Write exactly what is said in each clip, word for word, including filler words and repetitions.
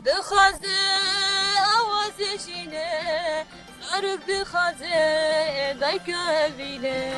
Dixwaze awazê jîne, zarok dixwaze dayka evîne.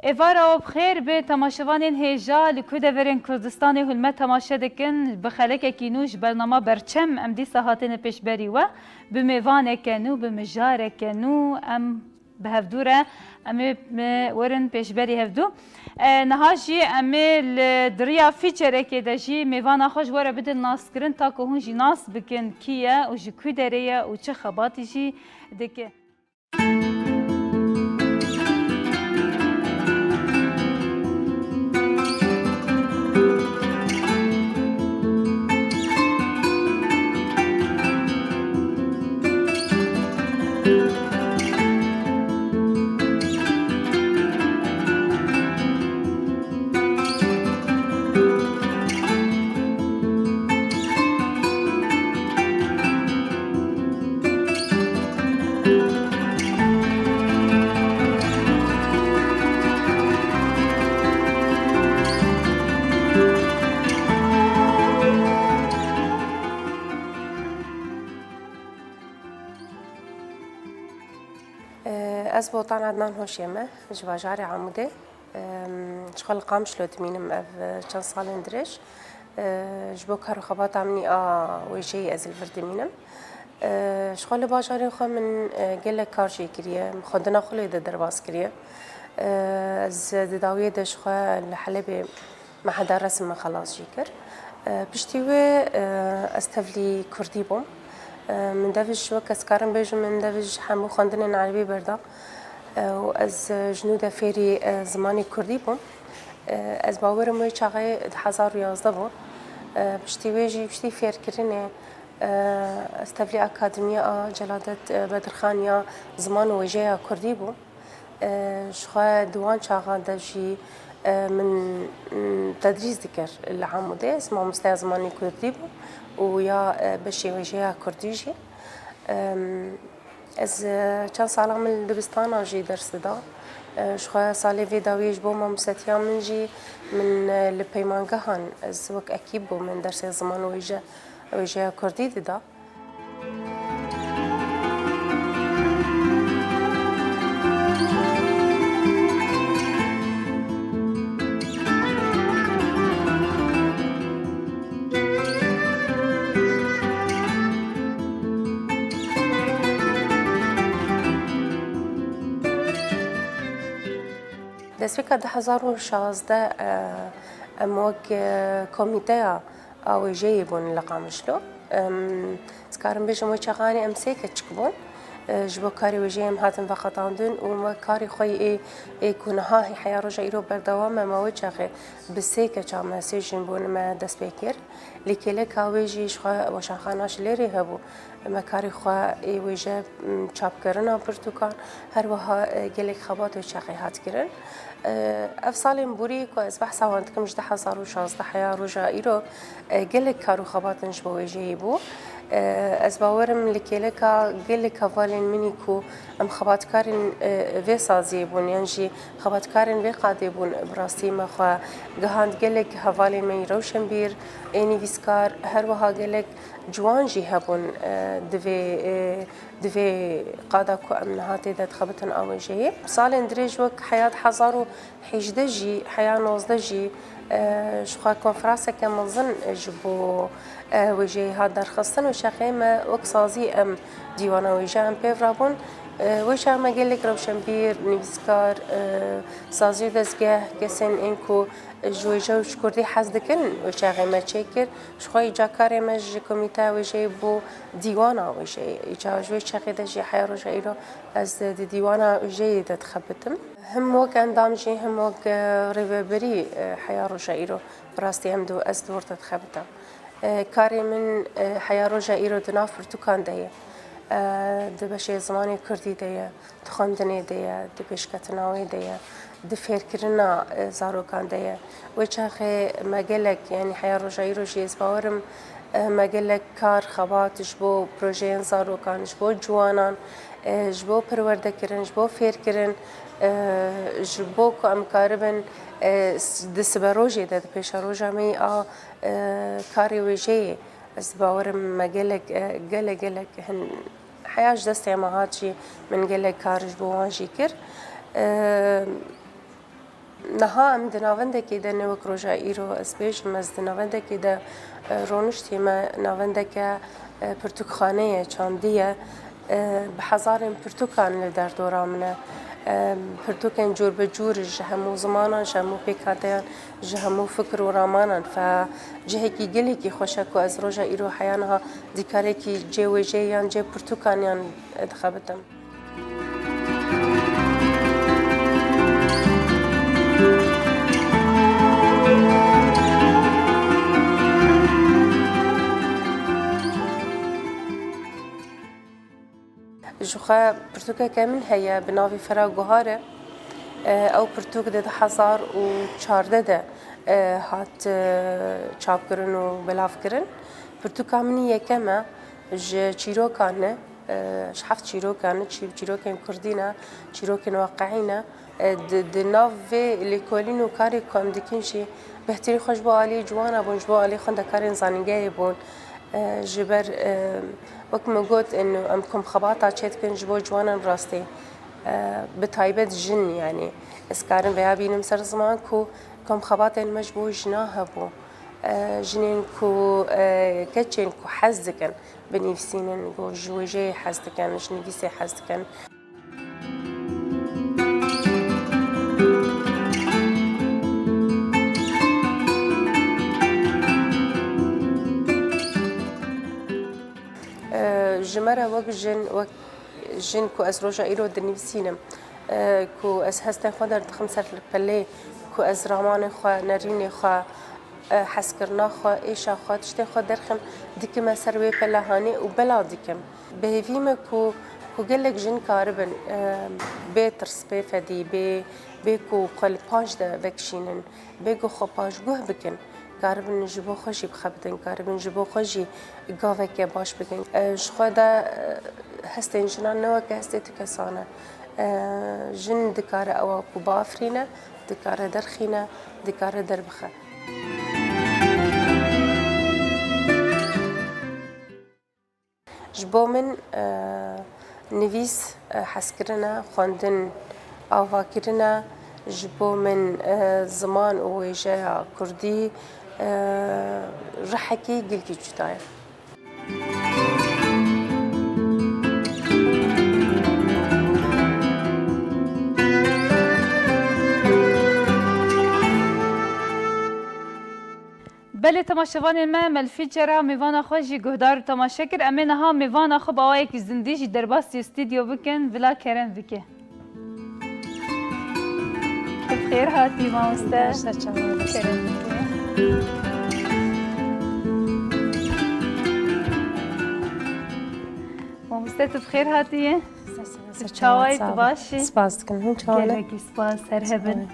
Êvara we bi xêr be, temaşevanên hêja li ku deverên Kurdistanê hûn me temaşe dikin. Bi xelekekî nû ji bernama Berçem em dîsa hatine pêşberî we. Bi mêvaneke nû, bi mijareke nû em bi hevdû re em ê, em ê werin pêşberî hevdû. E, niha jî em ê li diriya featurekê de jî mêvana xwe ji we re bidin naskirin, ta ku hûn jî nas bikin kî ye û ji ku derê ye û çi xebatî jî dike. Ez Botan Ednan Hoşê me, ji bajarê Amûdê. Em, ji xwe li Qamişlo dimînim ev, e, çend salên dirêj. E, ji bo kar û xebata min a wêjeyê ez li vir dimînim. E, ji xwe li bajarê xwe min, e, gelek kar jê kiriye, min xwendina xwe lê de derbas kiriye. E, ez di dawiyê de ji xwe li Helebê meheda resim me xelas jî kir. E, piştî wê, e, ez tevlî kurdî bûm. E, min devij wek ez karim bêjim, min devij hemû xwendinên erebî berda. E, û ez, e, ji nû de fêrî, e, zimanê kurdî bûm. E, ez bawerim wê çaxê du hezar û yazdeh bû. E, piştî wê jî, piştî fêrkirinê, e, ez tevlî Akademiya a Celadet, e, Bedirxan ya Ziman û Wêjeya Kurdî bûm. E, ji xwe di wan çaxan de jî, e, min, m, tedrîs dikir li Amûdê. Ez mamosteya zimanê kurdî bûm û ya, e, beşê wêjeya kurdî jî. Em, ez, e, çend sala min li dibistana jî ders dida. E, ji xwe salê vê dawiyê ji bo mamostetiya min jî min, e, li peymangehan ez wek ekîb bûm, min dersê ziman û wêje, wêjeya kurdî dida. Destpêka du hezar û şazdeh, e, em wek, e, komîteya a wêjeyê bûn li Qamişlo. Em, ez karim bêjim wê çaxanê em sê keçik bûn. E, ji bo karê wêjeyê em hatin veqetandin û me karê xwe yê ê, ê ku niha hê heya roja îro berdewam e, me wê çaxê bi sê keça me sê jin bûn me dest pê kir. Lê kêleka wê jî ji xwe weşanxana Şilêrê hebû. Me karê xwe ê wêje, m, çapkirina pirtûkan, her wiha, e, gelek xebat wê çaxê hat kirin. E, ev salên borî ku ez behsa wan dikim ji du hezar û şazdeh heya roja îro, e, gelek kar û xebatin ji bo wêjeyê bû. E, ez bawerim li kêleka gelek hevalên min î ku em xebatkarên, e, vê saziyê bûn yan jî xebatkarên vê qadê bûn, bi rastî me xwe gihand gelek hevalên me yî rewşenbîr, ê nivîskar, her wiha gelek ciwan jî hebûn, e, di vê, e, di vê qada ku em niha tê de dixebitin a wêjeyê. Salên dirêj wek heya du hezar û hêjdeh jî, heya nozdeh jî, e, ji xwe konferanseke mezin ji bo, e, wêjeyê hat derxistin û çaxê me wek sazî em dîwana wêje em pêv rabûn. E, wê çax me gelek rewşenbîr, nivîskar, e, sazî û dezgeh, kesên ên ku ji wêje û ji kurdî hez dikin, wê çaxê me çêkir. Ji xwe îca karê me ji komîteya wêjeyê bû dîwana wêjeyê. Îca ji wê çaxê de jî heya roja îro ez di dîwana wêjeyê de dixebitim. Him wek endam jî, him wek, e, rêveberî, e, heya roja îro bi rastî em di, ez di wir de dixebitim. E, karê min, e, heya roja îro di nav pirtûkan de ye. Di beşê zimanê kurdî de ye, di xwendinê de ye, di pêşketina wê de ye, di fêrkirina, e, zarokan de ye. Wê çaxê me gelek, yanî heya roja îro jî ez bawer im, e, me gelek kar, xebat ji bo projeyên zarokan, ji bo ciwanan, e, ji bo perwerdekirin, ji bo fêrkirin, e, ji bo ku em karibin, e, s-, di siberojê de, di pêşeroja me yê a, e, karê wêjeyê. Ez bawer im me gelek, e, gelek, gelek hin heya ji destê me hat jî min gelek kar ji bo wan jî kir. E, niha em di navendekê de ne wek roja îro ez bêjim, ez di navendekê de, e, roniştî me navendeke, e, pirtûkxane ye, çandî ye. E, bi hezarên pirtûkan li derdora min e. E, pirtûkên cûr bi cûr ji hemû zimanan, ji hemû pêkhateyan, ji hemû fikir û ramanan. Fe cihekî gelekî xweş e ku ez roja îro heya niha dîkarekî cê wêjeyê yan cê pirtûkan yan dixebitim. Ji xwe pirtûkeke min heye bi navê Fera Guhar e. E, ew pirtûk di du hezar û çardeh de, e, hat, e, çapkirin û belavkirin. Pirtûka min yekem e, ji çîrokan e, e, ji heft çîrokan e, çî-, çîrokên kurdî ne, çîrokên waqiî ne. E, di, di nav vê lêkolîn û karê ku em dikin jî bêhtirî xwe ji bo aliyê ciwana bûn, ji bo aliyê xwendekarên zanîngehê bûn. E, ji ber, e, wek min got, ên em komxebata çêdikin ji bo ciwanan rastî, e, bi taybet jin, yanî ez karim vêya bînim ser ziman ku komxebatên me ji bo jina hebû. E, jinên ku, e, keçên ku hez dikin binivîsînin, ku ji wêjeyê hez dikin, ji nivîsê hez dikin. E, ji me re wek jin, wek jin ku ez roja îro dinivîsînim, e, ku ez hestên xwe derdixim ser li pelê, ku ez ramanê xwe, nerînê xwe, e, hezkirina xwe, êşa xwe, tiştê xwe derxim, dikime ser wê pelehanê û bela dikim. Bi hêvî me ku, ku gelek jin karibin, e, bê tirs, bê fedî, bê, bê ku xwe li paş de vekişînin, bê ku xwe paşguh bikin, karibin ji bo xwe jî bixebitin, karibin ji bo xwe jî gaveke baş bikin. E, ji xwe de, e, hestên jinan ne weke hestê tu kesan e. E, jin dikare ewa ku biafirîne, dikare derxîne, dikare derbixe. Ji bo min, e, nivîs, e, hezkirin e, xwendin avakirin e, ji bo min, e, ziman û wêjeya kurdî, e, rihekî gilkî cuda ye. Belê temaşevanên me, me li fîçera mêvana xwe jî guhdar û temaşe kir. Em ê niha mêvana xwe bi awayekî zindî jî derbasî stûdyo bikin. Bila kerem bike. Tu bi xêr hatî mamoste. Baş ser çavan. Kerem bike. Mamoste, tu bi xêr hatî. Ser çavan, tu çawa yî, tu baş î? Spas dikim. Hûn çawa ne? Gelekî spas, her hebin.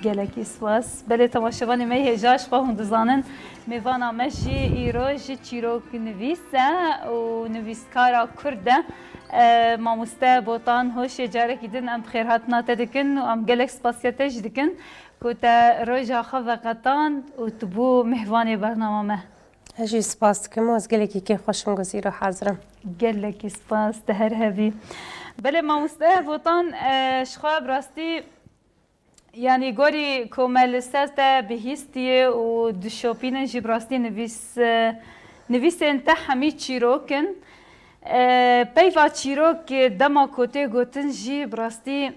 Gelekî spas. Belê temaşevanê me yê hêja, ji xwe hûn dizanin, mêvana me jî îro jî çîroknivîs e û nivîskara kurd e. E, mamoste Botan Hoşê, carekî din em bi xêrhatina te dikin û em gelek spasiya te jî dikin ku te roja xwe veqetand û tu bû mêvanê bernama me. Ez jî spas dikim û ez gelekî kêfxweş im ku ez îro hazir im. Gelekî spas, tu her hebî. Belê mamoste Botan, e, ji xwe bi rastî Yanî gorî ku me li ser te bihîstiye û dişopînin jî bi rastî nivîs, e, nivîsên te hemî çîrok in. E, peyva çîrok, e, dema ku tê gotin jî bi rastî,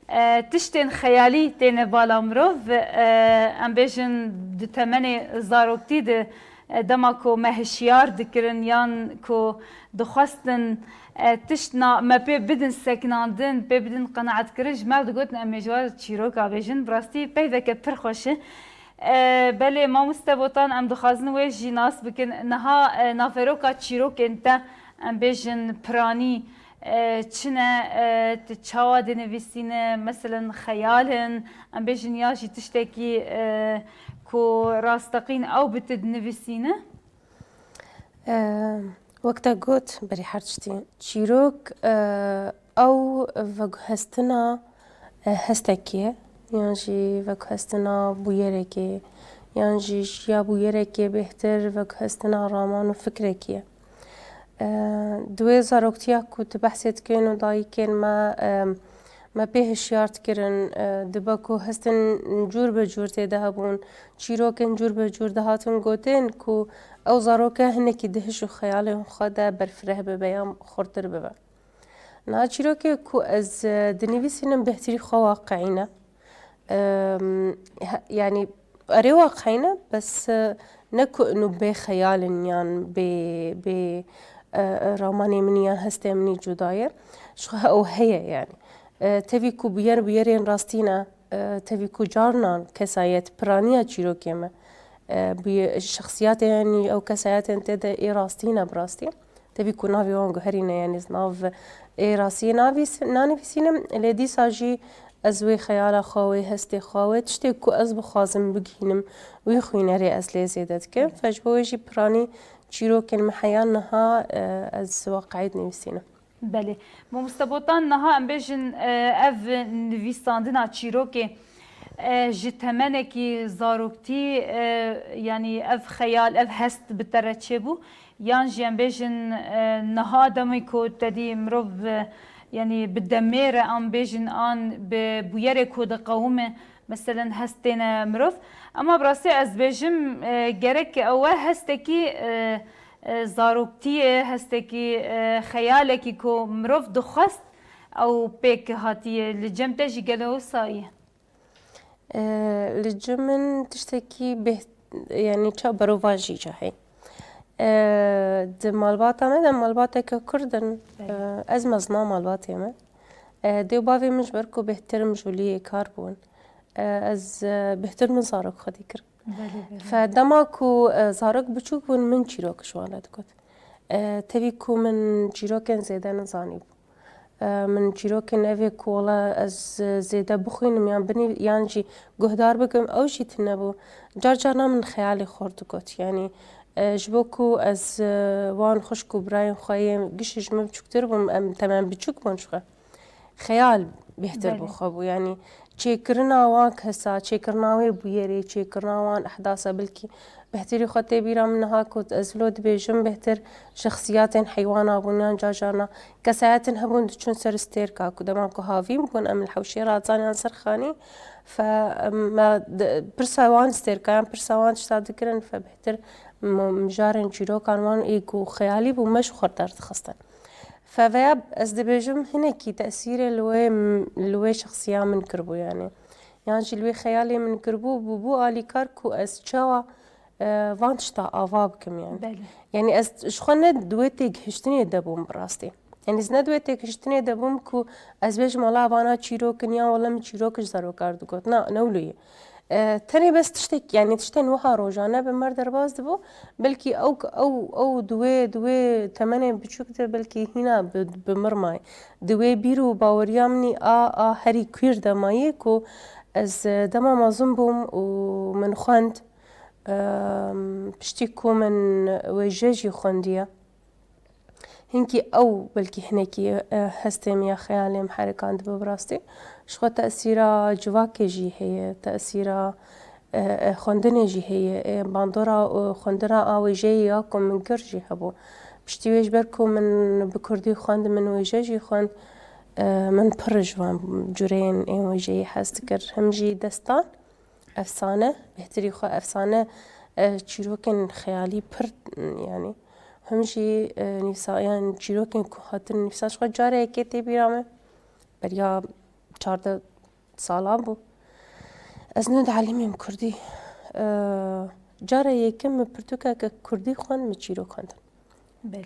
e, tiştên xeyalî têne bala mirov. E, em bêjin di temenê zaroktî de, e, dema ku me hişyar dikirin yan ku dixwestin, e, tiştna me pê bidin sekinandin, pê bidin qenaetkirin, ji me re digotin, em ê ji we çîroka bêjin. Bi rastî peyveke pir xweş e. E, belê mamoste Botan, em dixwazin wê jî nas bikin. Niha, e, naveroka çîrokên te em bêjin piranî, e, çi ne, e, tu çawa dinivîsîne, meselen xeyal in, em bêjin ya jî tiştekî, e, ku rasteqîn ew bi tu dinivîsîne? E, wek te got, berî her tiştî çîrok, e, ew veguhestina, e, hestekê ye, yan jî veguhestina bûyerekê, yan jî ji ya bûyerekê bêhtir veguhestina raman û fikrekê ye. E, di wê zaroktiya ku tu behsê dikên û dayikên me, e, me pê hişyar dikirin, e, dibe ku hestin cûr be cûr tê de hebûn, çîrokên cûr be cûr dihatin gotin ku ew zaroke hinekî di hiş û xeyalên xwe de berfireh bibe yan xurtir bibe. Niha çîrokê ku ez, e, dinivîsînim bêhtirî xwe waqiî ne. Em, he-, yanî erê waqiî ne, bes, e, ne ku inu bê xeyal in yan bê, bê, e, e, ramanê min yan hestê min î cuda ye. Ji xwe ew heye yanî. E, tevî ku bûyer bûyerên rastî ne, e, tevî ku carnan kesayet, piraniya çîrokê me, e, bûye-, şexsiyatên ew kesayetên tê de ê rastî ne bi rastî. Tevî ku navê wan guherîne, yanî ez nav ê rastiyê navîs-, nanivîsînim, lê dîsa jî ez wê xeyala xwe, wê hestê xwe, wê tiştê ku ez bixwazim bigihînim, wî xwînerê ez lê zêde dikim. Fe ji bo wê jî piranî çîrokên me heya niha, e, ez waqiî dinivîsînim. Belê. Mamoste Botan, niha em bêjin, e, ev nivîsandina çîrokê, e, ji temenekî zaroktî, e, yanî ev xeyal, ev hest bi te re çêbû? Yan jî em bêjin, e, niha demê ku te dî mirov, e, yanî bi demê re, em bêjin an bi bûyerê ku diqewime, meselen hest têne mirov. Ema bi rastî ez bêjim, e, gerek ew e hestekî, e, e, zaroktiyê, hestekî, e, xeyalekî ku mirov dixwest ew pêk hatiye. Li cem te jî gelo wisa ye? E, li cem min tiştekî bêht-, yanî ça berovajî cahê. E, di malbata me de malbateke kurd in. Belê. E, ez mezina malbatê me. E, dê û bavê min ji ber ku bêhtir mijûliyê kar bûn, e, ez, e, bêhtir min zarok xwedî kir. Belê, belê. Fe dema ku, e, zarok biçûk bûn, min çîrok ji wan re digot. E, tevî ku min çîrokên zêde nizanîbû. E, min çîrokên evê ku wela ez zêde bixwînim yan binî-, yan jî guhdar bikim, ew jî tune bû. Car carna min xeyalê xwe digot. Yanî, e, ji bo ku ez, e, wan xwişk û birayên xwe yên gişî ji min biçûktir bûn, em temen biçûk bûn ji xwe. Xeyal bêhtir bi Belê. xwe bû. Yanî çêkirina wan kesa, çêkirina wê bûyerê, çêkirina wan ehdasa bilkî bêhtirî xwe tê bîra min niha ku ez wilo dibêjim bêhtir şexsiyatên heywana bûn yan carcarna kesayetên hebûn diçûn ser stêrka ku dema ku havîn bûn em li hewşê re zaniyan ser xanî fe em, me di- pirsa wan stêrka yan pirsa wan tişta dikirin fe bêhtir m- mijarên çîrokan wan ê ku xeyalî bû me ji xwe derdixistin. Fe veya ez dibêjim hinekî tesîrê li wê, li wê şexsiya min kiribû yanî. Yan jî li wê xeyalê min kiribû, bûbû alîkar ku ez çawa, e, van tişta ava bikim yanî. Belê. Yanî ez ji xwe ne di wê têgihiştinê de bûm bi rastî. Yanî ez ne di wê têgihiştinê de bûm ku ez bêjim wela vana çîrok in yan wela min çîrok ji zarokar digot. Na, ne wilo ye. E, tenê bes tiştek, yanî tiştên wiha rojane bi me re derbas dibû, belkî ew, ew, ew di wê, di wê temenê biçûk de belkî hîna bi, bi mir mayî. Di wê bîr û baweriya min î a, a herî kwîr de mayî ku ez, e, dema mezin bûm û min xwend, e, piştî ku min wêje jî xwendiye. Hinkî ew belkî hinekî, e, hestê min ya xeyalê min herikandibe bi rastî. Ji xwe tesîra civakê jî heye, tesîra, e, e, xwendinê jî heye. E, bandora, e, xwendina a wêjeyê ya ku min kir jî hebû. Piştî wê ji ber ku min bi kurdî xwend, min wêje jî xwend, e, min pir ji van cureyên ên wêjeyê hez dikir. Him jî destan, efsane, bêhtirî xwe efsane, e, çîrokên xeyalî pir, yanî him jî, e, nivîsa-, yan çîrokên ku hatin nivîsa ji xwe careke yekê tê bîra me, beriya çardeh salan bû. Ez ne dielîmîm kurdî. E, cara yekem min pirtûkeke kurdî xwend, min çîrok xwendin. Belê.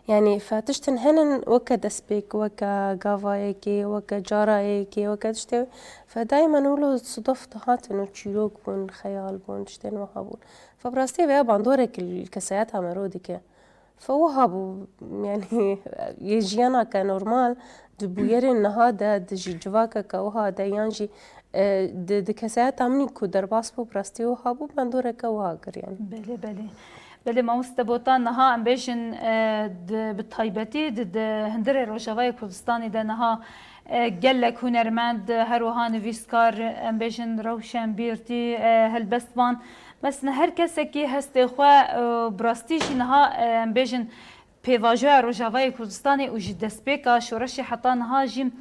Yanî fe tiştin henin weke destpêk, weke gavayekê, weke carayekê, weke tiştê, fe daymen wilo sidef dihatin û çîrok bûn, xeyal bûn, tiştên wiha bûn. Fe bi rastî veya bandorek li kesayeta me ro dike. Fe wiha bû, yanî yê jiyaneke normal, di bûyerên niha de, di jî civakeke wiha de, yan jî, e, di, di kesayeta min ku derbas bû, bi rastî wiha bû, bandoreke wiha kir, yanî. Belê, belê. Belê, mamoste Botan, niha em bêjin, e, di, bi taybetî di, di hundirê Rojavayê Kurdistanê de niha, e, gelek hunermend, her wiha nivîskar, em bêjin rewşenbîrtî, e, helbestvan, mesela her kesekî hestê xwe, e, bi rastî jî niha, e, em bêjin pêvajoya Rojavayê Kurdistanê û ji destpêka şoreşê heta niha jî,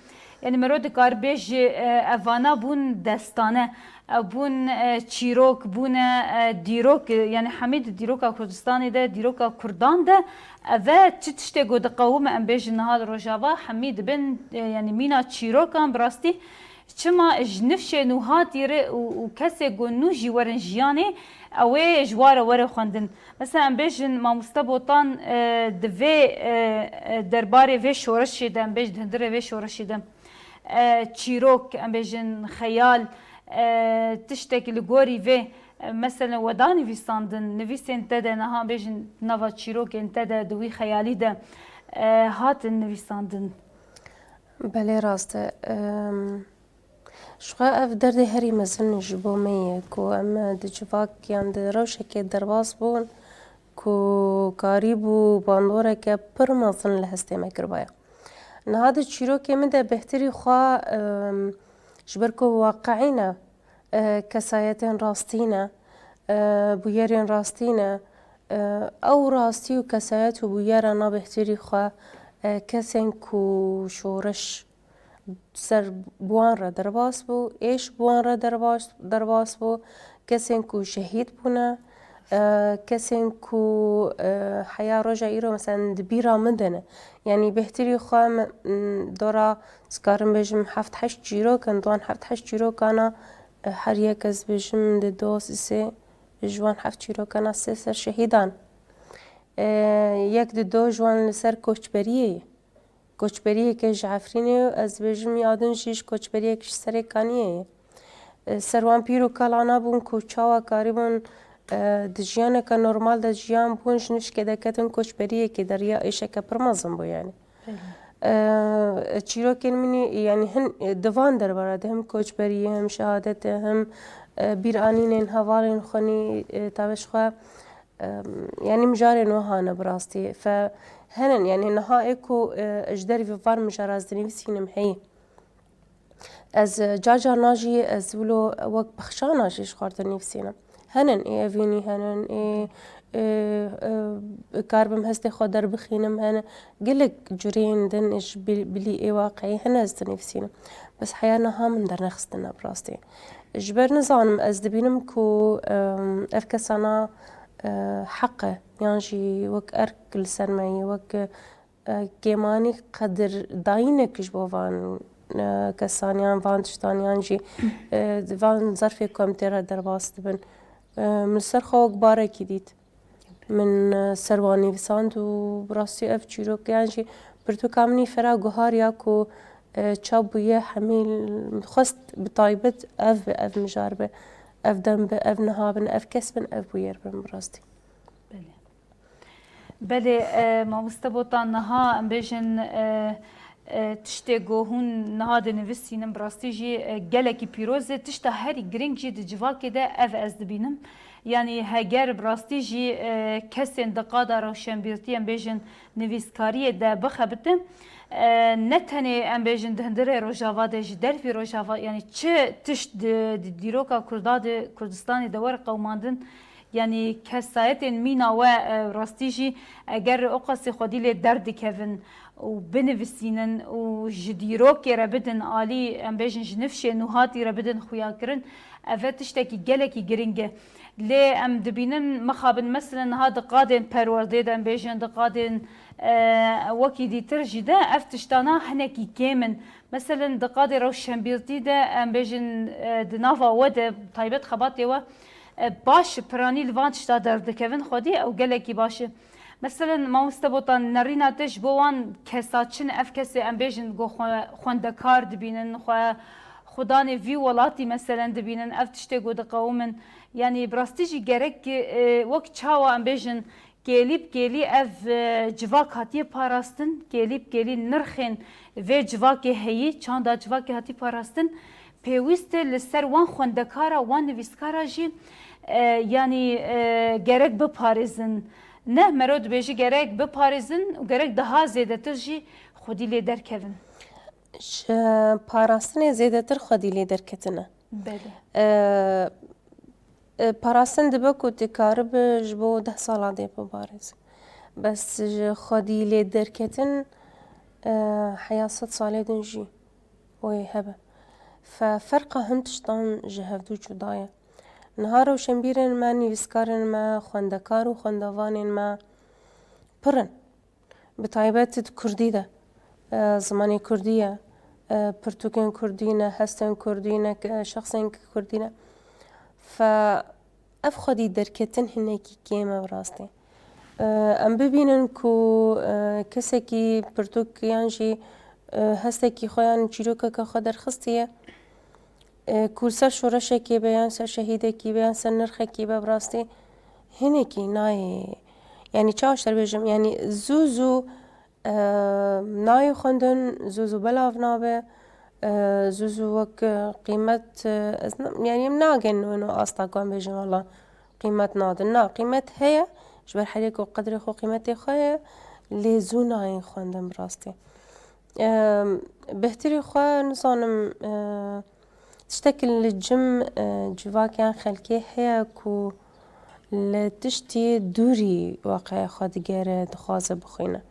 yanî mero dikar bêjî, e, evana bûn destane, ew bûn, e, çîrok, bûne, e, dîrok, e, yanî hemî di dîroka Kurdistanê de, dîroka Kurdan de, eve çi tiştê ku diqewime em bêjin niha li Rojava, hemî dibin, e, yanî mîna çîrokan bi rastî. Çima ji nifşên nû hatî re û, û kesê ku nû jî werin jiyanê, ew ê ji wa re were xwendin. Mesela em bêjin mamoste Botan, e, di vê, e, e, derbarê vê şoreşê de, em bêjin di hundirê vê şoreşê de, e, çîrok, em bêjin xeyal, e, tiştekî li gorî vê, e, mesela we da nivîsandin, nivîsên te de niha bêjin nava çîrokên te de di wî xeyalî de, e, hatin nivîsandin. Belê rast e. Em, Ji xwe ev derdê herî mezin ji bo me ye ku em di civak yan di rewşekê derbas bûn ku karîbû bandoreke pir mezin li hestê me kiribaya. Niha di çîrokê min de bêhtirî xwe, em, ji ber ku waqiî ne, e, kesayetên rastî ne, e, bûyerên rastî ne, e, ew rastî û kesayet û bûyera na bêhtirî xwe, e, kesên ku şoreş ser bi wan re derbas bû, êş bi wan re derbas, derbas bû, kesên ku şehîd bûne, e, kesên ku, e, heya roja îro, meselen, di bîra min de ne. Yanî bêhtirî xwe me, m, dora, dikarim bêjim, heft heşt çîrok in, di wan heft heşt çîrokana, e, her yek ez bêjim di do sisê ji wan heft çîrokana sê ser şehîdan. E, yek di do ji wan li ser koçberiyê ye. Koçberiyeke ji Efrînê, ez dibêjim ya din jî ji koçberiyek ji Serê Kaniyê ye. E, ser wan pîr û kalana bûn ku çawa karîbûn, e, di jiyaneke normal de jiyan bûn, ji nişkê deketin koçberiyekê de riya êşeke pir mezin bû yanî. Belê. E, çîrokên min î, yanî hin, e, di van derbara de him koçberiyê, him şehadetê, him, e, bîranînên hevalên xwe nî, e, tavê ji xwe, Em, yanî mijarên wiha ne bi rastî. Fe henin, yanî niha ê ku, e, ji dervî van mijara ez dinivîsînim heyî. Ez, e, car car na jî ez wilo wek bexşana jî ji xwe re dinivîsînim. Henin, ê evînî henin, ê, ê, e, karibim hestê xwe derbixînim, henin. Gelek cureyên din ji bil-, bilî ê waqiî hene ez dinivîsînim. Bes heya niha min dernexistine bi rastî. Ji ber nizanim, ez dibînim ku, em, ev kesana e, heq e, yan jî wek erk li ser me ye, wek, e, kêmanî qedirdayînek ji bo van, e, kesan yan van tiştan yan jî, e, van zerfê ku em tê re derbas dibin. E, min li ser xwe wek barekî dît. Min, e, ser wan nivîsand û bi rastî ev çîrok yan jî pirtûka min î fera guhar ya ku, e, çap bûye hemî xwest bi taybet ev bi ev mijar be, ev dem bi, ev niha bin, ev kes bin, ev bûyer bin bi rastî. Belê. Belê, e, mamoste Botan, niha em bêjin, e, e, tiştê ku hûn niha dinivîsînin bi rastî jî, e, gelekî pîroz e. Tişta herî giring jî di civakê de ev ez dibînim. Yanî heger bi rastî jî, e, kesên di qada rewşenbîrtî, em bêjin nivîskariyê de bixebitin, e, ne tenê em bêjin di hundirê Rojava de, ji dervî Rojava, yanî çi tişt di, di dîroka Kurda di Kurdistanê de were qewimandin, Yanî kesayetên mîna we, e, rastî jî eger oqasî xwedî lê derdikevin û binivîsînin û ji dîrokê re bidin alî, em bêjin ji nifşê nûhatî re bidin xuyakirin, ev e tiştekî gelekî giring e. Lê em dibînin mixabin, meselen niha di qadên perwerdê de, em bêjin di qadên, e, wekî dîtir jî de ev tiştana hinekî kêm in. Meselen, di qadê rewşenbîrtî de, em bêjin, e, di nava we de, taybet xebatê we, e, baş, piranî li van tişta derdikevin xwedî, ew gelekî baş e. Meselen, mamoste Botan, nerîna te ji bo wan kesa çi ne? Ev kesê, em bêjin, go xwe-, xwendekar dibînin, xwe xudanê vî welatî, meselen, dibînin, ev tiştê go diqewimin. Yanî, bi rastî jî gerek, e, wek çawa, em bêjin, kêlî bi kêlî ev e, civak hatiye parastin, kêlî bi kêlî nirxên vê civakê heyî, çanda civakê hatî parastin, pêwîst e li ser wan xwendekara, wan nivîskara jî e, yanî e, gerek biparêzin. Ne, mero dibêjî gerek biparêzin û gerek daha zêdetir jî xwedî lê derkevin. Ji parastinê zêdetir xwedî lê derketine. Belê. E, e, parastin dibe ku tu karibe ji bo deh sala dê biparêz. Bes ji xwedî lê derketin e, heya sed salê din jî wê hebe. Fe ferqa hin tiştan ji hevdû cuda ye. Niha rewşenbîrên me, nivîskarên me, xwendekar û xwendevanên me pir in. Bi taybet di kurdî de, e, zimanê kurdî ye, e, pirtûkên kurdî ne, hestên kurdî ne, ke-, şexsên kurdî ne. Fe ev xwedî derketin hinekî kêm e bi rastî. E, em bibînin ku, e, kesekî pirtûk yan jî, e, hestekî xwe yan çîrokeke xwe derxistiye, e, ku li ser şoreşekê be, yan ser şehîdekî be, yan ser nirxekî be, bi rastî hinekî nayê. Yanî çawa ji te re bêjim, yanî zû zû, e, nayê xwendin, zû zû belav nabe, e, zû zû wek, e, qîmet, e, ez na-, yanî em nagên wino asta ku em bêjin wela qîmet nadin. Na, qîmet heye, ji ber herê ku qedrê xwe, qîmetê xwe ye, lê zû nayên xwendin bi rastî. E, bêhtirî xwe nizanim, e, tiştekî li cim, e, civak yan xelkê heye ku li tiştî dûrî weqeya xwe digere, dixwaze bixwîne.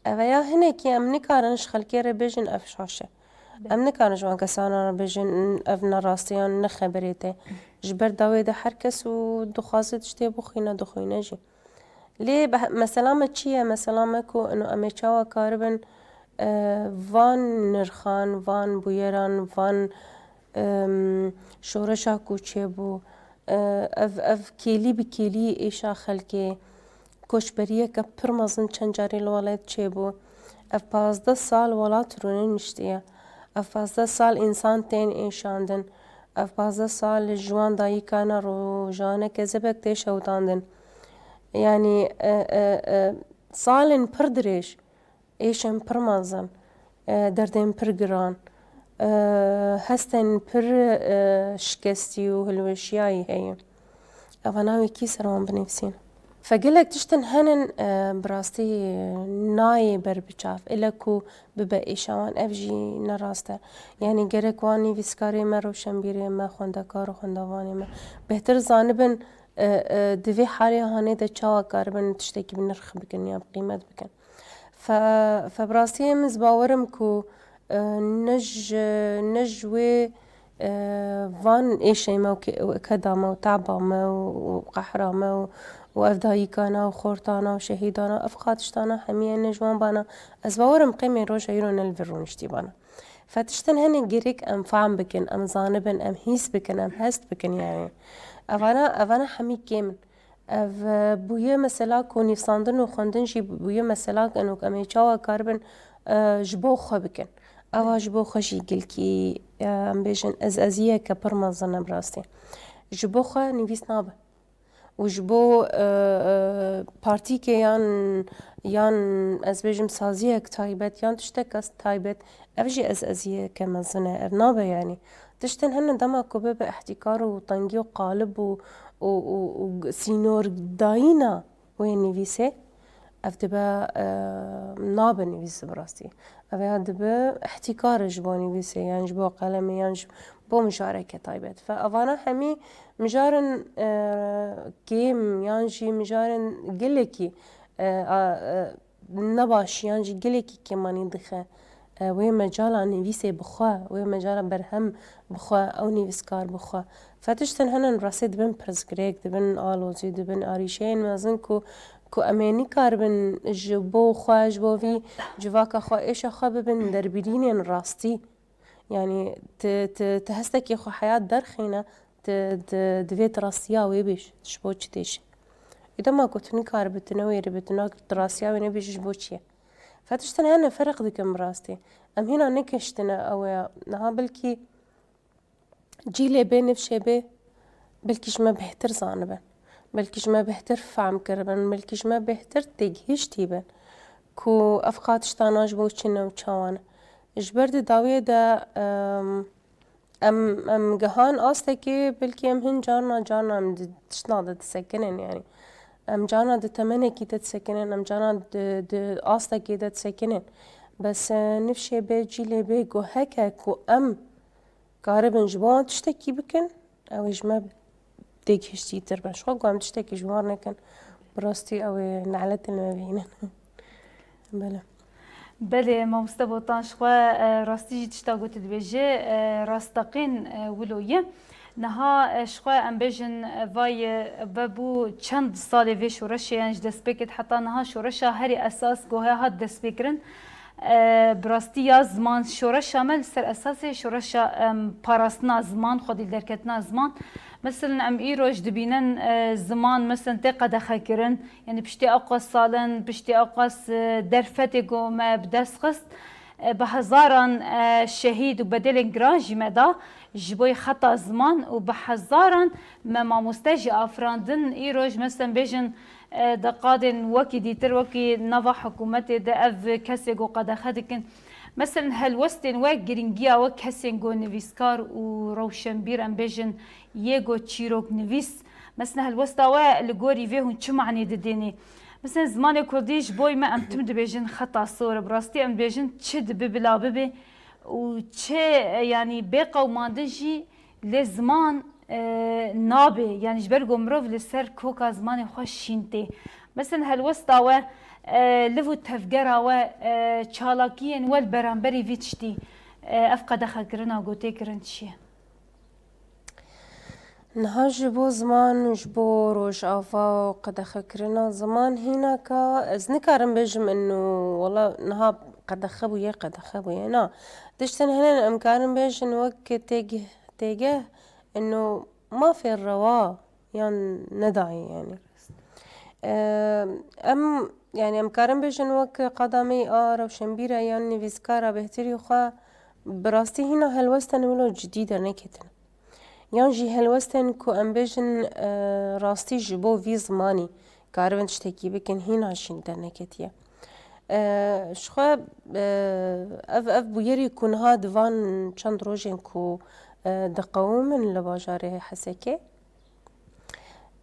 Ev ya hinekî em nikarin ji xelkê re bêjin ev şaş e. Em nikarin ji wan kesana re bêjin ev ne rastî yan ne xeberê te. Ji ber dawê de her kes û dixwaze tiştê bixwîne, dixwîne jî. Lê be-, mesela me çi ye? Mesela me ku ino em ê çawa karibin, e, van nirxan, van bûyeran, van, em, şoreşa ku çêbû, e, ev, ev kêlî bi kêlî êşa xelkê, koçberiyeke pir mezin çend carî li welat çêbû. Ev pazdeh sal welat rûniştiye. Ev pazdeh sal însan tên êşandin. Ev pazdeh sal ji wan dayikana rojane kezebek tê şewitandin. Yanî, e, e, e, salên pir dirêj, êşên pir mezin, e, derdên pir giran, e, hestên pir, e, şikestî û hilweşiyayî heye. Evana wê kî ser wan binivîsîn? Fe gelek tiştin henin, e, bi rastî nayê ber bi çav. Ile ku bibe êşa wan, ev jî ne rast e. Yanî gerek wan nivîskarê me, rewşenbîrê me, xwendekar û xwendevanê me bêhtir zanibin, e, e, di vê halê hanê de çawa karibin tiştekî bi nirx bikin ya bi qîmet bikin. Fe, fe bi rastî min ez bawer im ku, e, ne ji, ne ji wê, e, van êşê me û ke-, û keda me û taba me û, û qehra me û, û ev dayikana û xortana û şehîdana, ev qatiştana hemî ye ne ji wan bana. Ez bawer im qêmê roja îro ne li vir rûniştî bana. Fe tiştin hene gerek em fehm bikin, em zanibin, em hîs bikin, em hest bikin yani. Evana, evana hemî kêm in. Ev, e, bûye mesela ku nivîsandin û xwendin jî bûye mesela eno ku em ê çawa karibin, e, ji bo xwe bikin. Eva ji bo xwe jî gilkî, e, em bêjin ez eziyeke pir mezin e bi rastî. Ji bo xwe nivîs nabe. Û ji bo, e, e, partîkê yan, yan ez bêjim saziyek taybet yan tiştek taybet, ev jî ez eziyeke mezin e, ev nabe yani. Tiştin hene dema ku bibe ihtîkar û tengî û qalib û, û, û, û sînordayîna wê nivîsê, ev dibe, e, nabe nivîs bi rastî. Ev ya dibe ihtîkar ji bo nivîsê, yan ji bo qelemê, yan ji bo mijareke taybet. Fe evana hemî mijarên, e, kêm yan jî mijarên gelekî, e, a, e, nebaş yan jî gelekî kêmanî dixe, e, wê mecala nivîsê bi xwe, wê mecala berhem bi xwe, ew nivîskar bi xwe. Fe tiştin hene rastî dibin pirsgirêk, dibin alozî, dibin arîşeyên mezin ku, ku em ê nikaribin ji bo xwe, ji bo vî civaka xwe, êşa xwe bibin derbirînên rastî. Yani ti, ti, ti hestekî xwe heyat derxîne, ti, ti divê tu rastiya wê bêj, ji bo çi têşî. Û dema ku tu nikaribî, tu newêribî, tu nak-, tu rastiya wê nebêjî ji bo çi ye? Fe tiştin hene ferq dikin bi rastî. Em hîna nekeştine ew ya. Niha belkî cîlê bê, nifşê bê, belkî ji me bêhtir zanibin. Belkî ji me bêhtir fehm kiribin, belkî ji me bêhtir têgihiştî bin ku ev qatiştana ji bo çi ne û çawa ne. Ji ber di dawiyê de, em, em, em gihan astekê, belkî em hin carna, carna em di tiştna de disekinin, yanî. Em carna di temenekî de disekinin, em carna di, di astekê de disekinin. Bes, e, nifşê bê, cîlê bê ku heke ku em karibin ji bo wan tiştekî bikin, ew ê ji me têgihiştîtir be. Ji xwe ku em tiştekî ji wan nekin, bi rastî ew ê neletên me bihînin. Belê. Belê, mamoste Botan, ji xwe, e, rastî jî tişta ku tu dibêjî, e, rasteqîn, e, wilo ye. Niha, e, ji xwe em bêjin, e, vay, e, vebû çend salê vê şoreşê, yan ji destpêkê heta niha şoreşa herî esas ku heye hat destpêkirin, e, bi rastî ya ziman, şoreşa me li ser esasê şoreşa, em, parastina ziman, xwedî derketina ziman. Mesela em îroj dibînin, e, ziman mesela tê qedexekirin, yanî piştî ewqas salin, piştî ewqas, e, derfetê ku me bi dest xist, e, bi hezaran, e, şehîd û bedelên giran jî me da ji bo xeta ziman û bi hezaran me mamoste jî afirandin. Îroj mesela bêjin, e, di qadên wekî dîtir, wekî nava hikûmetê de ev kesê ku qedexe dikin. Mesela helwestên we, girîngiya we kesên ku nivîskar û rewşenbîr, em bêjin, yê ku çîroknivîs. Mesela helwesta we li gorî vê hûn çi manê didênê? Mesela zimanê kurdî ji bo me, em tim dibêjin xeta sor e. Bi rastî em dibêjin çi dibe bila bibe û çi, e, yanî bê qewimandin jî lê ziman, e, nabe. Yanî ji ber ku mirov li ser koka zimanê xwe şîn tê. Mesela helwesta we, e, liv û tevgera we, e, çalakiyên we li beramberî vî tiştî, e, ev qedexekirina ku tê kirin çi ye? Niha ji bo ziman û ji bo rojava û qedexekirina ziman hînaka ez nikarim bêjim ino wela niha qedexe bûye, qedexe bûye. Na, tiştên hene em karin bêjin wek têgih, têgeh ino mafê rewa yan nedayê, yanî. Em, yanî em karin bêjin wek qada me a rewşenbîr e yan nivîskar e, bêhtirî xwe bi rastî hîna helwestên wilo cidî derneketine. Yan jî helwestên ku em bêjin, e, rastî ji bo vî zimanî karibin tiştekî bikin, hîna jî derneketiye. E, ji xwe, e, ev, ev bûyerê ku niha di van çend rojên ku, e, diqewimin li bajarê Hesekê,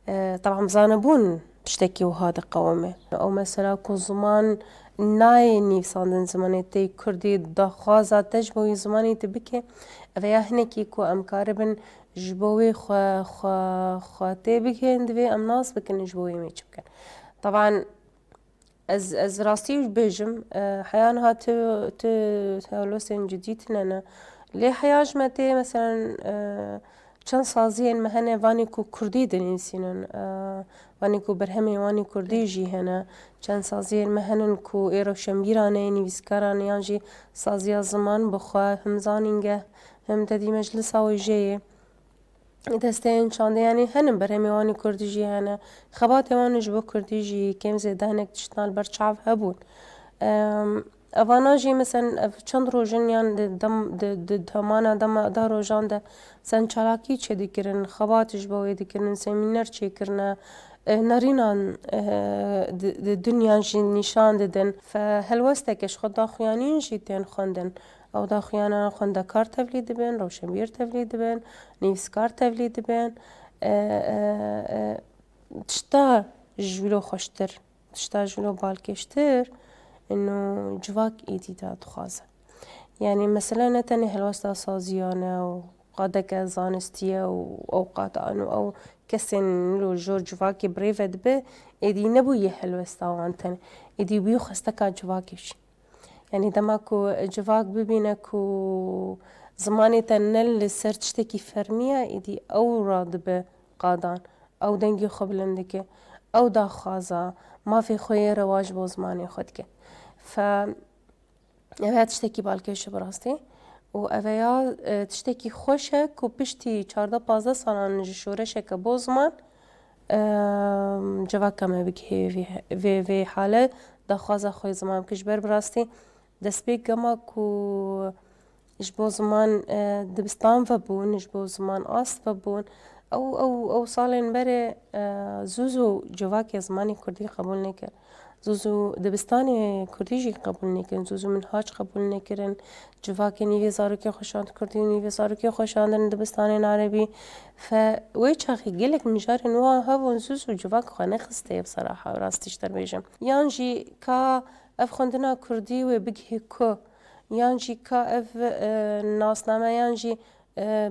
e, teban zanebûn tiştekî wiha diqewime. Ew mesela ku ziman nayê nivîsandin, zimanê te yê kurdî, daxwaza te ji bo wî zimanî tu bike, ev ya hinekî ku em karibin ji bo wê xwe, xwe, xwe tê bigihên, divê em nas bikin ji bo wê em ê çi bikin. Teban ez, ez rastî bêjim, e, heya niha tu, tu helwestên cidî tune ne. Lê heya ji me tê, meselen, e, çend saziyên me hene, vanê ku kurdî dinivîsînin, e, vanê ku berhemên wanê kurdî jî hene. Çend saziyên me henin ku ê rewşenbîran e, nivîskaran e, yan jî saziya ziman bi xwe, him zanîngeh, him tedî meclisa wêjeyê. Desteyên çandê, yanî henin berhemê wanî kurdî jî hene. Xebatê wan ji bo kurdî jî kêm zêde hinek tiştan li ber çav hebûn. Em, evana jî, meselen, ev çend roj in yan di dem, di, di demana dema da rojan de, meselen, çalakî çêdikirin, xebat ji bo wê dikirin, semîner çêkirine, e, nerînan, e, di, di dinya jî nîşan didin. Fe helwesteke ji xwe daxuyanîn jî tên xwendin. Ew daxuyana xwendekar tevlî dibin, rewşenbîr tevlî dibin, nivîskar tevlî dibin. E, e, e, tişta ji wilo xweştir, tişta ji wilo balkêştir, ino civak êdî da dixwaze. Yanî mesele ne tenê helwesta saziyan e û qadeke zanistiye û ewqatan û ew kesên wilo jor civakê bi rê ve dibe, êdî nebûye helwesta wan tenê. Êdî bûye xwesteka civakê jî. Yanî dema ku civak bibîne ku zimanê te ne li ser tiştekî fermî ye, êdî ew radibe qadan, ew dengê xwe bilind dike, ew daxwaza mafê xwe yê rewa ji bo zimanê xwe dike. Fe, ev ya tiştekî balkêş e bi rastî. Û ev ya, e, tiştekî xweş e ku piştî çardeh pazdeh salan ji şoreşeke bo ziman, Em, civaka me bigihê vê, vê, vê hale daxwaza xwe ziman bike. Ji ber bi rastî destpêk gema ku ji bo ziman, e, dibistan vebûn, ji bo ziman ast vebûn, Ew, ew, ew salên berê, e, zû zû civakê zimanê kurdî qebûl nekir. Zû zû dibistanê kurdî jî qebûl nekirin. Zû zû minhac qebûl nekirin. Civakê nîvê zarokê xwe şand kurdî, nîvê zarokê xwe şandin dibistanên erebî. Fe wê çaxê gelek mijarên wiha hebûn, zû zû civak xwe nexistê, bi seraha rastî ji te bêjim. Yan jî ka ev xwendina kurdî wê bigihê ku? Yan jî ka ev, e, nasname yan jî, e,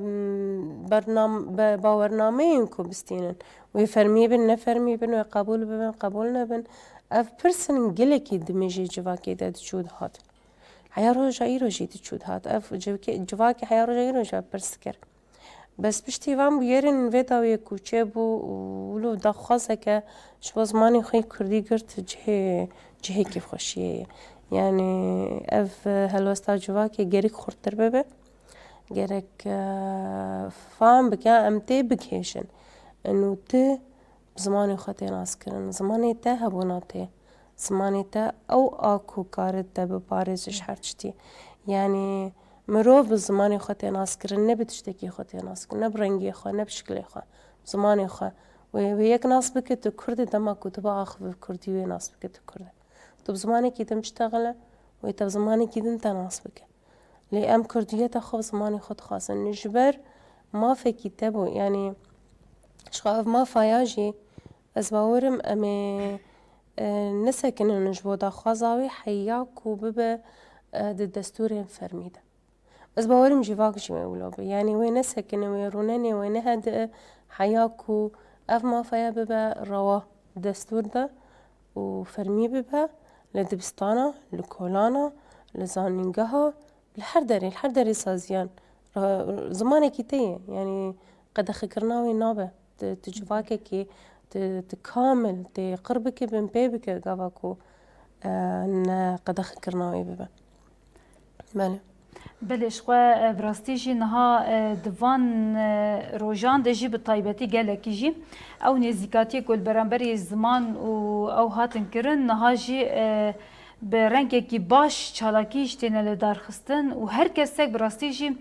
bernam-, be-, bawernameyên ku bistînin? Wê fermî bin, ne fermî bin, wê qebûl bibin, qebûl nebin? Ev pirsên gelekî di mêjê civakê de diçû dihat. Heya roja îro jî diçû dihat. Ev civkê-, civakê heya roja îro jî ev pirs dikir. Bes piştî van bûyerên vê dawiyê ku çêbû û wilo daxwazeke ji bo zimanê xwe yê kurdî girt cihê, cihê kêfxweşiyê ye. Yanî ev helwesta civakê gerek xurttir bibe. Gerek, e, fam bike, em tê bigihêjin. Eno tu bi zimanê xwe tê naskirin. Zimanê te hebûna tê. Zimanê te ew a ku kare te biparêze ji her tiştî. Yanî mirov bi zimanê xwe tê naskirin, ne bi tiştekî xwe tê naskirin, ne bi rengê xwe, ne bi şiklê xwe. Bi zimanê xwe. Wê, wê yek nas bike tu kurd î, dema ku tu biaxive bi kurdî wê nas bike tu kurd î. Tu bi zimanekî din biştexile, wê te bi zimanekî din te nas bike. Lê em kurdiyeta xwe bi zimanê xwe dixwazin. Ji ber mafekî te bû, yanî ji xwe ev mafa ya jî ez bawerim em ê, e, nesekinin ji bo daxwaza wê heya ku bibe, e, di destûrên fermî de. Ez bawerim civak jî wê wilo be. Yanî wê nesekine, wê rûnenê, wê nehede heya ku ev mafeya bibe rewa destûr de û fermî bibe li dibistana, li kolana, li zanîngeha, li her derê, li her derê saziyan. Re-, zimanekî te ye. Yanî qedexekirina wê nabe. Tu, tu civakekî, tu, tu kamil, tê qir bike, binpê bike gava ku, e, ne qedexekirina wê bibe. Belê. Belê, ji xwe, e, bi rastî jî niha, e, di van, e, rojan de jî bi taybetî gelekî jî ew nêzîkatiyê ku li beramberî ziman û ew hatin kirin, niha jî, e, bi rengekî baş çalakî jî têne li dar xistin û her kesek bi rastî jî,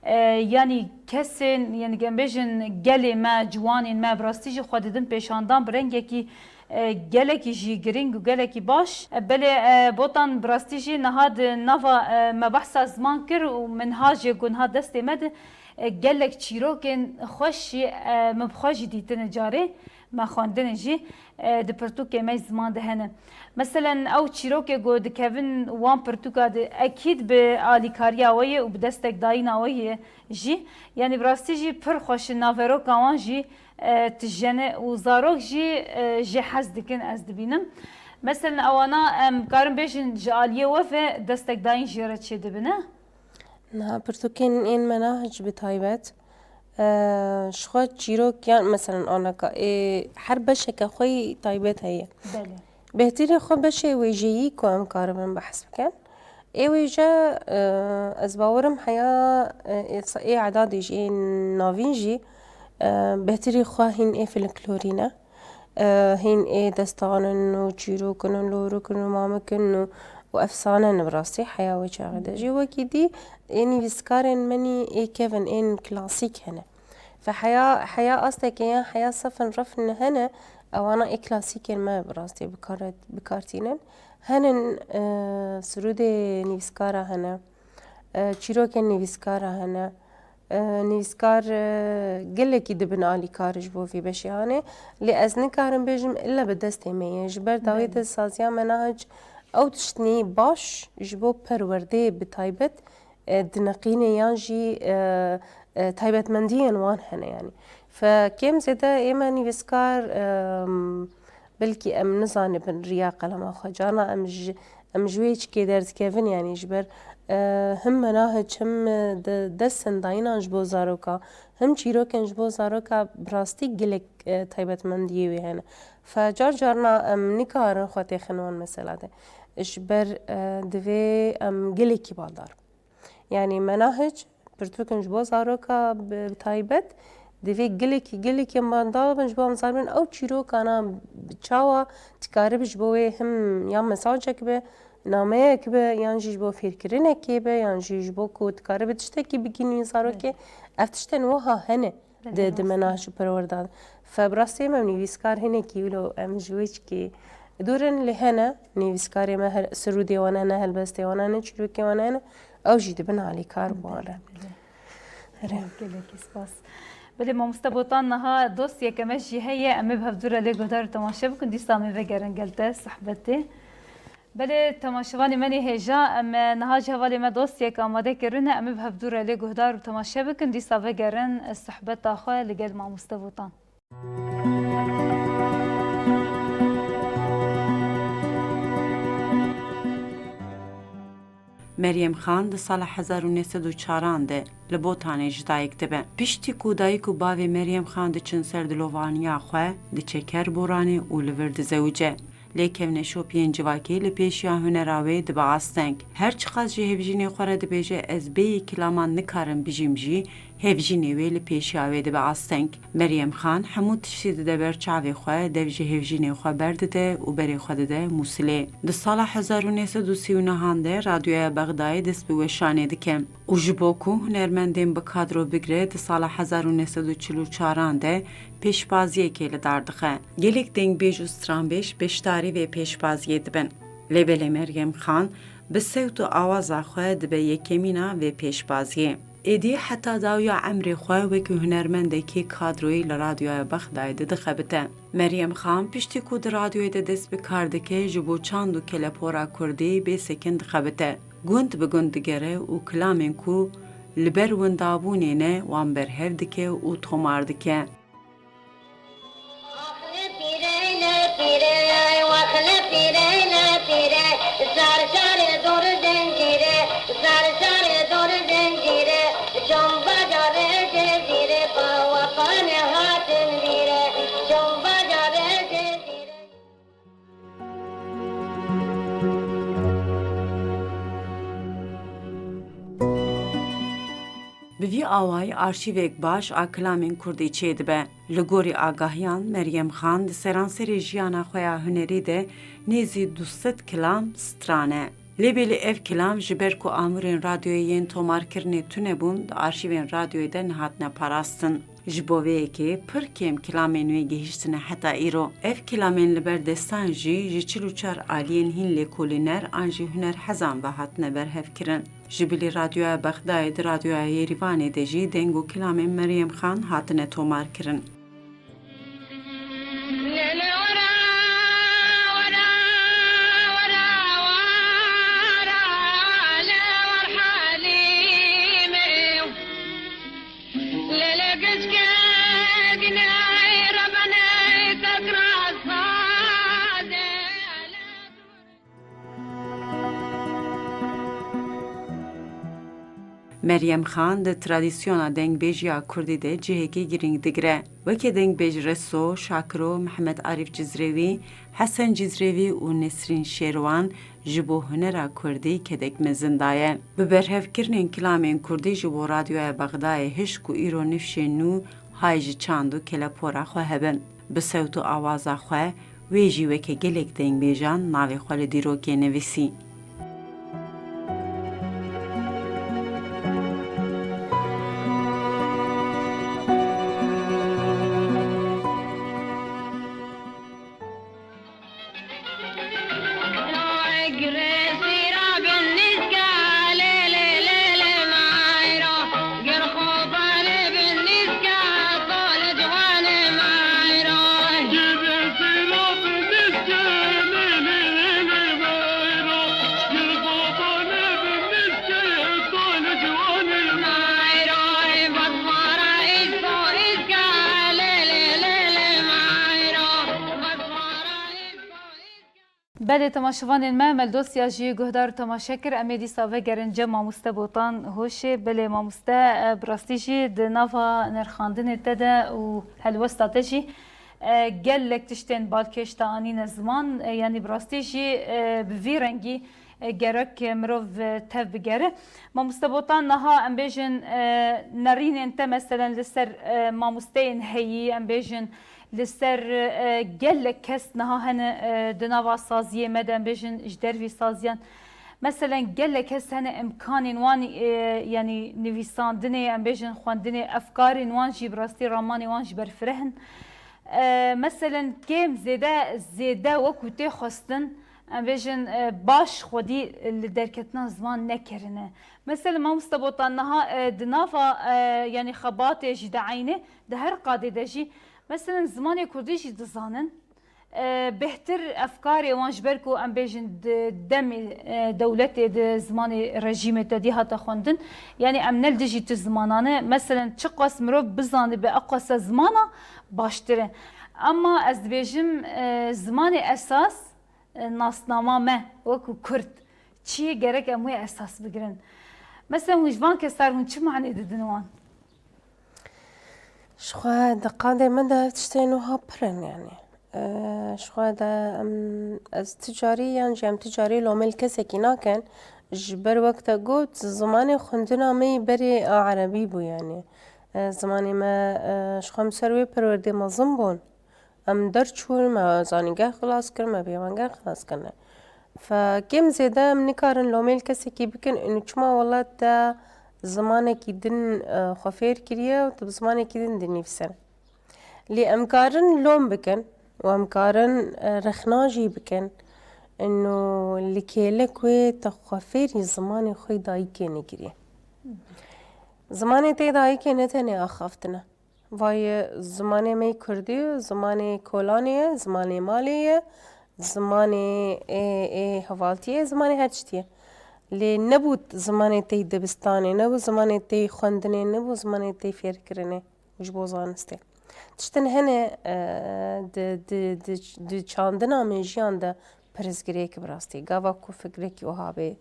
e, yanî kesên, yanî em bêjin gelê me, ciwanên me bi rastî jî xwe didin pêşandan bi rengekî, e, gelekî jî girîng û gelekî baş. E, belê, e, Botan, bi rastî jî niha di nava, e, me behsa ziman kir û minhajê ku niha destê me de, e, gelek çîrokên xweş jî, e, min bi xwe jî dîtine carê. Me xwendine jî, e, di pirtûkê me ziman de hene. Meselen, ew çîrokê ku dikevin wan pirtûka de, ekîd bi alîkariya we ye û bi destekdayîna we ye jî. Yanî bi rastî jî pir xweş in, naveroka wan jî, e, tijene û zarok jî, e, jê hez dikin, ez dibînim. Meselen, ewana em karin bêjin ji aliyê we ve destekdayîn jê re çêdibine? Niha pirtûkên ên menahic bi taybet, e, ji xwe çîrok yan, meselen, anaka, ê, her beşeke xwe yî taybet heye. Belê. Bêhtirî xwe beşê wêjeyî ku em karibin behs bikin. Ê wêje, e, ez bawerim heya, e, ê sa-, ê edadê jî, ê navîn jî, e, bêhtirî xwe hîn ê folklorî ne. E, hîn ê destan in û çîrok in û lorok in û mamik in û, û efsane ne bi rastî heya wê çaxê de jî. Wekî dî ê nivîskarên me nî ê kevin, ên klasîk hene. Fe heya, heya astekê yan heya sefin refin hene, ewana ê klasîkên me bi rastî bi kar-, bi kar tînin. Henin, e, sirûdê nivîskara hene, e, çîrokên nivîskara hene. E, nivîskar, e, gelekî dibin alîkar ji bo vî beşê hanê. Lê ez nikarim bêjim illa bi destê me ye. Ji ber dawî Belê. de saziya menahic ew tiştnî baş ji bo perwerdeyê bi taybet, e, dineqîne yan jî, e, e, taybetmendiyên wan hene yanî. Fe kêm zêde ê me nivîskar, e, belkî em nizanibin riya qelema xwe. Carna em ji, em ji wê çikê derdikevin, yanî ji ber, e, him menahic, him, e, de, dest sendayînan ji bo zaroka, him çîrokên ji bo zaroka bi rastî gelek, e, taybetmendiyê wê hene. Fe car carna em nikarin xwe têxin wan mesela de. Ji ber, e, divê em gelekî baldar bin. Yanî menahic, pirtûkên ji bo zaroka bi, bi taybet, divê gelekî, gelekî em baldar bin ji bo em zanibin ew çîrokana bi çawa dikaribin ji bo wê him ya mesajek be, nameyek be, yan jî ji bo fêrkirinekê be, yan jî ji bo ku dikaribe tiştekî bigihînî zarokê. Belê. Ev tiştên wiha hene. Di, di mena ji perwerda de. Fe bi rastî em, em nivîskar hinekî wilo em ji wê çikî dûr in, lê hene nivîskarê me, her, sirûdê wan hene, helbestê wan hene, çîrokê wan hene, ew jî dibin alîkar bi wan re. Erê. Gelekî spas. Belê mamoste Botan, niha dosyeke me jî heye, em ê bi hevdû re lê guhdar û temaşe bikin, dîsa em ê vegerin gel te sohbetê. Belê temaşevanê me nê hêja, em, e, niha ji hevalê me dosyek amade kirine, em ê bi hevdû re lê guhdar û temaşe bikin, dîsa vegerin, e, sohbeta xwe li gel mamoste Botan. Meryem Xan di sala hezar û neh sed û çaran de li Botanê ji dayik dibe. Piştî ku dayik û bavê Meryem Xan diçin ser dilovaniya xwe, diçe Kerboranê û li vir dizewice. Lê kevneşopiyên civakî li pêşiya hunera wê dibe asteng. Her çiqas ji hevjînê xwe re dibêje, ez bêyî kilaman nikarim bijîm jî, hevjînê wê li pêşiya wê dibe asteng. Meryem Xan hemû tiştî dide ber çavê xwe, dev ji hevjînê xwe berdide û berê xwe dide Mûsilê. Di sala hezar û neh sed û sî û nehan de Radyoya Bexdayê dest bi weşanê dike û ji bo ku hunermendên bi kadro bigire, di sala hezar û neh sed û çil û çaran de pêşbaziyekê li dar dixe. Gelek dengbêj û stranbêj beşdarî vê pêşbaziyê dibin. Lê belê Meryem Xan bi sewt û awaza xwe dibe yekemîna vê pêşbaziyê. Êdî heta dawiya emrê xwe wekî hunermendekî kadroyî li Radyoya Bexdayê de dixebite. Meryem Xan piştî ku di radyoyê de dest bi kar dike, ji bo çand û kelepora kurdî bê sekin dixebite. Gund bi gund digere û kilamên ku li ber windabûnê ne, wan berhev dike û tomar dike. Ax li pîrey, li pîrey, wax li pîrey, li pîrey, sar şarê dor zincîrê, sar şarê dor zincîrê, çom bajarê Cezîrê, bawa panê hatin vîrê, çom bajarê Cezîrê. Bi vî awayî arşîvek baş a kilamên kurdî çêdibe. Li gorî agahiyan, Meryem Xan di seranserê jiyana xwe ya hunerî de nêzî du sed kilam strane. Lê belê ev kilam ji ber ku amûrên radyoyê yên tomarkirinê tune bûn, di arşîvên radyoyê de nehatine parastin. Ji bo vê yekê pir kêm kilamên wê gihîştine heta îro. Ev kilamên li ber destan jî ji çil û çar aliyên hîn lêkolîner an jî hunerhezan ve hatine berhevkirin. Ji bilî Radyoya Bexdayê di Radyoya Yerîvanê de jî deng û kilamên Meryem Xan hatine tomarkirin. Meryem Xan di tradîsyona dengbêjiya kurdî de cihekî girîng digire. Weke dengbêj Reso, Şakiro, Mihemed Arîf Cizrewî, Hesen Cizrewî û Nesrîn Şêrwan ji bo hunera kurdî kedek mezin daye. Bi berhevkirinên kilamên kurdî ji bo Radyoya Bexdayê hişk û îro nifşên nû hay ji çand û kelepora xwe hebin. Bi sewt û awaza xwe, wê jî weke gelek dengbêjan navê xwe li dîrokê nivîsî. Belê, temaşevanên me, me li dosya jî guhdar û temaşe kir. Em ê dîsa vegerin cem mamoste Botan Hoşê. Belê mamoste, e, bi rastî jî di nava nirxandinê te de û helwesta te jî, e, gelek tiştên balkêş te anîne ziman. E, yanî bi rastî jî, e, bi vî rengî, e, gerek mirov, e, tev bigere. Mamoste Botan, niha em bêjin, e, nerînên te meselen li ser, e, mamosteyên heyî, em bêjin, li ser, e, gelek kes niha hene, e, di nava saziyê me de, em bêjin ji dervî saziyan. Meselen gelek kes hene imkanên wan, e, yanî nivîsandinê, em bêjin xwendinê, efkarên wan jî bi rastî ramanê wan jî berfireh in. E, meselen kêm zêde, zêde wekû tê xwestin, em bêjin, e, baş xwedî li derketina ziman nekerine. Meselen mamoste Botan niha, e, di nava, e, yanî xebatê jî de eynê, di her qadê de jî, meselen zimanê kurdî jî dizanin. E, bêhtir efkarê wan ji ber ku em bêjin di demê, e, dewletê di zimanê rejîmê te dî hate xwendin. Yanî em ne li dijî tu zimanan e. Meselen çiqas mirov bizanibe eqasa zimana baştir e. Ama ez dibêjim, e, zimanê esas, e, nasnama me wekû kurd çi ye gerek em wê esas bigirin. Meselen hûn ji van kesar hûn çi manê didin wan? Ji xwe di qadê min de ev tiştên wiha pir in, yanî. Eee, ji xwe de em, ez ti carî yan jî em ti carî lomê li kesekî nakin, ji ber wek te got, zimanê xwendina me yî berê a erebî bû, yanî. Eee, zimanê me, eee, ji xwe em ser wê perwerdê mezin bûn. Em derçûn, me zanîngeh xilas kir, me peyvangeh xilas kirine. Fe kêm zêde em nikarin lomê li kesekî bikin, û çima welat te zimanekî din, e, xwe fêr kiriye û tu bi zimanekî din dinivîsine. Lê em karin lom bikin û em karin, e, rexna jî bikin. Ino li kêlek wê te xwe fêrî zimanê xwe yê dayikê nekiriye. Zimanê te yê dayikê ne tenê axaftin e. Vayê zimanê me yê kurdî, zimanê kolanê ye, zimanê malê ye, zimanê ê, ê hevaltiyê ye, zimanê her tiştî ye. Lê nebû zimanê tê yê dibistanê, nebû zimanê tê yê xwendinê, nebû zimanê tê yê fêrkirinê ji bo zanistê. Tiştin hene, e, di, di, di, di çandina me jiyan de pirsgirêk bi rastî. Gava ku fikrekî wiha bê,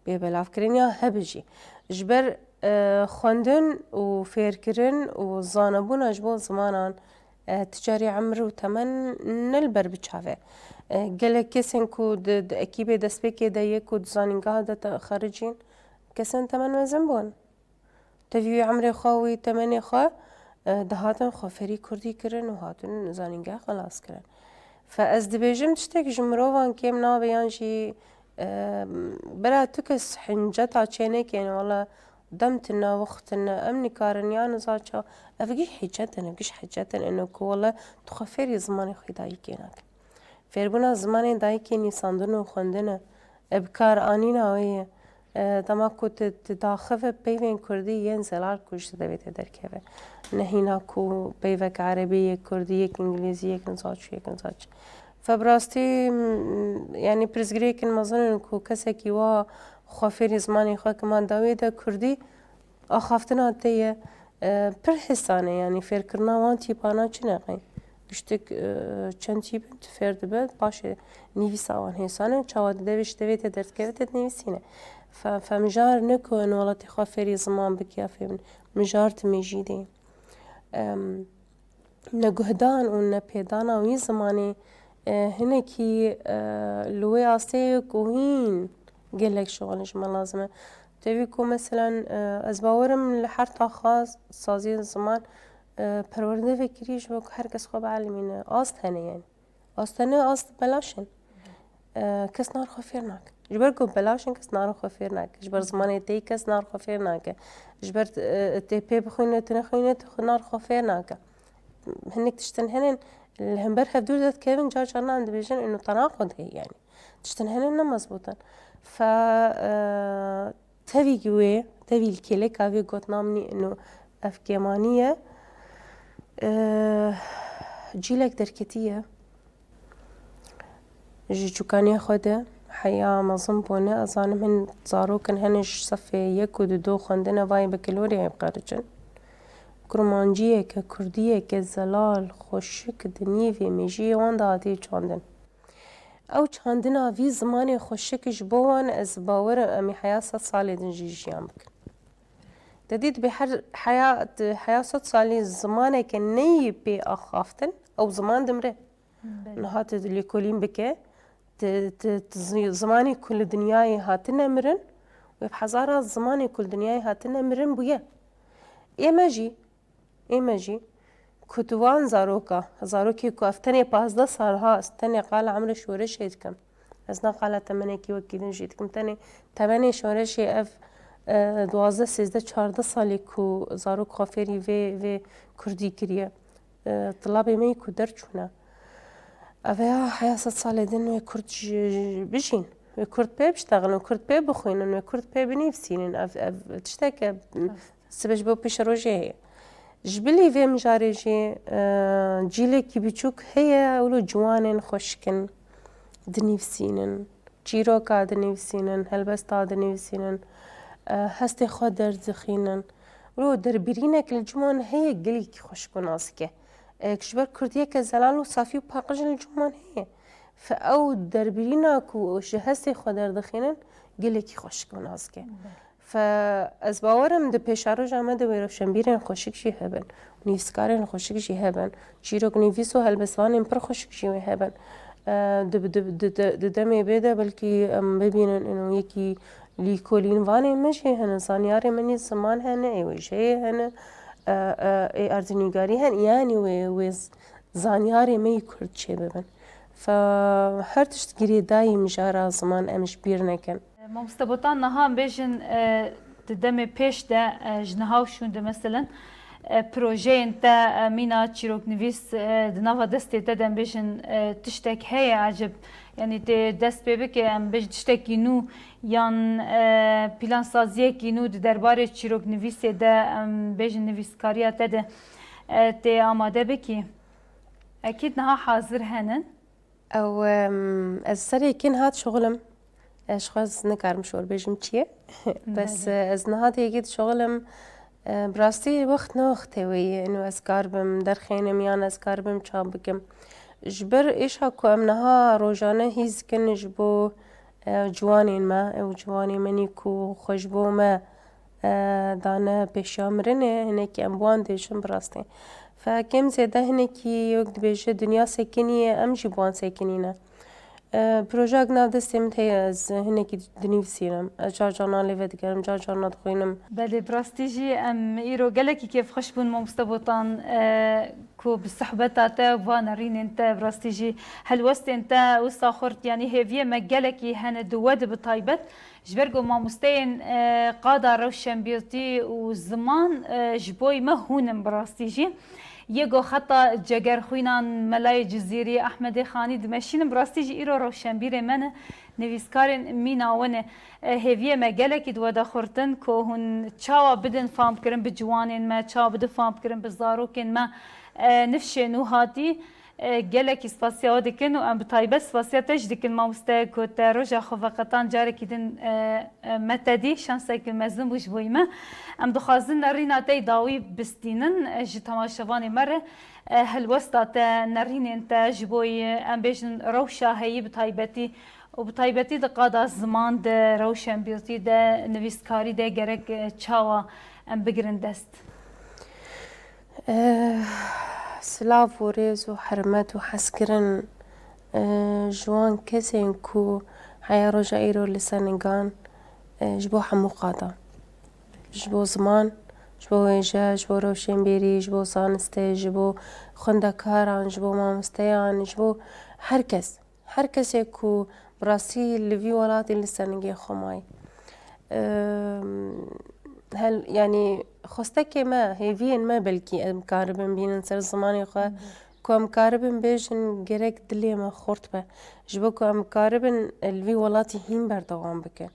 bê belavkirin ya hebe jî. Ji ber, e, xwendin û fêrkirin û zanebûna ji bo zimanan, e, ti carî emir û temen ne li ber bi çav e. E, gelek kesên ku di, di ekîbê destpêkê de yê ku di zanîngeha de te xericîn, kesên temen mezin bûn. Tevî wî emrê xwe û wî temenê xwe, e, dihatin xwefêrî kurdî kirin û hatin zanîngeh xilas kirin. Fe ez dibêjim tiştek ji mirovan kêm nabe yan jî, e, bira tu kes hinceta çênekên, wala dem tine, wix tine, em nikarin ya nizaça, ev giş hicet in, ev giş hicet in, ino ku wala tu xwefêrî zimanê xwe dayikê nakin. Fêrbûna zimanê dayikê nîsandin û xwendin e, e, bi kar anîna wê ye. E, dema ku tu, tu daxive peyvên kurdî yên zelal ku ji devê te derkeve. Ne hîna ku peyvek erebî, yek kurdî, yek îngilîzî, yek nizaçû, yek nizaç. Fe bi rastî, m, yanî pirsgirêkin mezin in ku kesekî wa xwe fêrî zimanê xwe kima dawê de kurdî, axaftina te ye, e, pir hêsan e, yanî fêrkirina wan tîpana çi neqey. Giştik, e, çend tîp in, tu fêr dibe, paşê nivîsa wan hêsan e, çawa di devê ji devê te derdikeve te dinivîsîne. Fe, fe mijar ne ku in welatê xwe fêrî ziman bike ya fêhm, mijar timî jî de ye. Em, Neguhdan û nepêdana wî zimanê, e, hinekî, e, li wê astê ye ku hîn gelek şixul ji me lazim e. Tevî ku, meselen, e, ez bawer im li her taxa saziyên ziman, e, perwerde vekirî ji bo ku her kes xwe bielimîne. Ast hene, yanî. Ast hene, ast belaş in. E, kes nar xwe fêr nake. Ji ber ku belaş in, kes nar xwe fêr nake. Ji ber zimanê tê kes nar xwe fêr nake. Ji ber, e, tê pê bixwîne, tu nexwîne, tu xwe nar xwe fêr nake. Hinek tiştin hene li hember hevdûr de dikevin, car carna em dibêjin, ino tena xwe de, yanî. Tiştin hene ne mezbût in. Fe, e, tevî wê, tevî li kêleka vê gotina min î, ino ev kêmanî ye. E, cîlek derketiye. Ji çûkaniya xwe de heya mezin bûne, ez zanim hin zarokin hene ji sefê yek û du do xwendine vayê bi kilorê hê biqericin. Kurmanciyeke, kurdiyeke zelal, xweşik di nîvê mêjiyê wan de hatiye çandin. Ew çandina vî zimanê xweşik ji bo wan, ez bawer im em ê heya sed salê din jî jiyan bikin. Te dît bi her heya, heya sed salî zimaneke neyê pê axaftin, ew ziman dimre. Belê. Niha tu lêkolîn bike, tu, tu, tu zi-, zimanê ku li dinyayê hatine mirin, wê bi hezara zimanê ku li dinyayê hatine mirin bûye. Ê me jî, ê me jî, ku tu wan zaroka, zarokê ku ev tenê pazdeh sal ha, ez tenê qala emrê şoreşê dikim. Ez ne qala temenekî wekî din jî dikim. Tenê temenê şoreşê ev, e, duwazdeh, sêzdeh, çardeh salê ku zarok xwe fêrî vê, vê kurdî kiriye. E, tilabê me yî ku derçûne. Ev ya heya sed salê din wê kurd ji, ji bijîn. Wê kurd pê biştexilin, kurd pê bixwînin, wê kurd pê binivîsînin. Ev, ev tişteke sibe ji bo pêşerojê heye. Ji bilî vê mijarê jî, e, cîlekî biçûk heye, wilo ciwanên xweşik in, dinivîsînin, çîroka dinivîsînin, helbesta dinivîsînin, e, hestê xwe derdixînin. Wilo derbirînek li ciwan heye, gelekî xweşik û nazik e. E, ji ber kurdiyeke zelal û safî û paqij li ciwan heye. Fe ew derbirîna ku ji hestê xwe derdixînin, gelekî xweşik û nazik e. Fe ez bawer im di pêşeroja me de wê rewşenbîrên xweşik jî hebin, nivîskarên xweşik jî hebin, çîroknivîs û helbestvanên pir xweşik jî wê hebin. E, di, di, di, di, di demê bê de belkî em bibînin ino yekî lîkolîn vanê me jî hene, zanyarê me nî ziman hene, ê wêjeyê hene, e, e, ê erdnîgarî hene, yanî wê, wê z-, zanyarê me yî kurd çêbibin. Fe her tişt girêdayî mijara ziman em ji bîr nekin. Mamoste Botan, niha em bêjin, e, di demê pêş de, e, ji niha û şûn de, meselen, e, projeyên te, e, mîna çîroknivîs, e, di nava destê te de, em bêjin, e, tiştek heye ecib? Yanî tê dest pê bike, em bêjin tiştekî nû yan, e, plansaziyekî nû di derbarê çîroknivîsê de, em bêjin nivîskariya te de, e, tê amade bikî? Ekîd niha hazir henin. Ew, em, ez serê kê niha dişuxilim. Ez ji xwe ez nikarim ji we bêjim çi ye. Bes, Belê. e, ez niha dê yekê dişuxilim. E, bi rastî wext ne wextê wê ye. Ino ez kar bim derxînim yan ez kar bim çap bikim. Ji ber êşa ku em niha rojane hîs dikin ji bo, e, ciwanên me, ew ciwanê me nî ku xwe ji bo me e, dane pêşiya mirinê, hinekî em bi wan dêjin bi rastî. Fe kêm zêde hinekî wek dibêje dinya sekiniye, em jî bi wan sekinîne. E, projeyek nav destê min heye, ez hinekî dinivîsînim. Ez car carna lê vedigerim, car carna dixwînim. Belê, bi rastî jî em îro gelekî kêfxweş bûn, Mamoste Botan, e, ku bi sohbeta te, va nerînên te, bi rastî jî helwestên te wisa xurt, yanî hêviyê me gelekî hene di we de bi taybet. Ji ber ku mamosteyên, e, qada rewşenbîrtî û ziman, e, ji boy me hûn in bi rastî jî. Yê ku xeta cegerxwînan Melayê Cizîrî, Ehmedê Xanî dimeşînin, bi rastî jî îro rewşenbîrê me ne, nivîskarên mîna we ne. E, hêviyê me gelekî di we de xurt in ku hûn çawa bidin famkirin bi ciwanên me, çawa bidin famkirin bi zarokên me, e, nifşê nû hatî. E, gelekî spasiya we dikin û em bi taybet spasiya te jî dikin, mamoste, ku te roja xwe veqetan carekî din, e, e, me te dî, şansek mezin bû ji bo me. Em dixwazin nerîna te yî dawî bistînin, e, ji temaşevanê me re, e, helwesta te, nerînên te ji bo, e, em bêjin rewşa heyî bi taybetî û bi taybetî di qada ziman de, rewşenbîrtî de, nivîskarî de gerek, e, çawa em bigirin dest? Eh, silav û rêz û hurmet û hezkirin, eh, ji wan kesên ku heya roja îro li ser nigan, eh, ji bo hemû qada. Ji bo ziman, ji bo wêje, ji bo rewşenbîrî, ji bo zanistê, ji bo xwendekaran, ji bo mamosteyan, ji bo her kes. Her kesê ku bi rastî li vî welatî li ser ningê xwe mayî. Em, hel, yanî xwestekê me, hêviyên me belkî em karibin bînin ser zimanê xwe, ku em karibin bêjin gerek dilê me xurt be. Ji bo ku em karibin li vî welatî hîn berdewam bikin.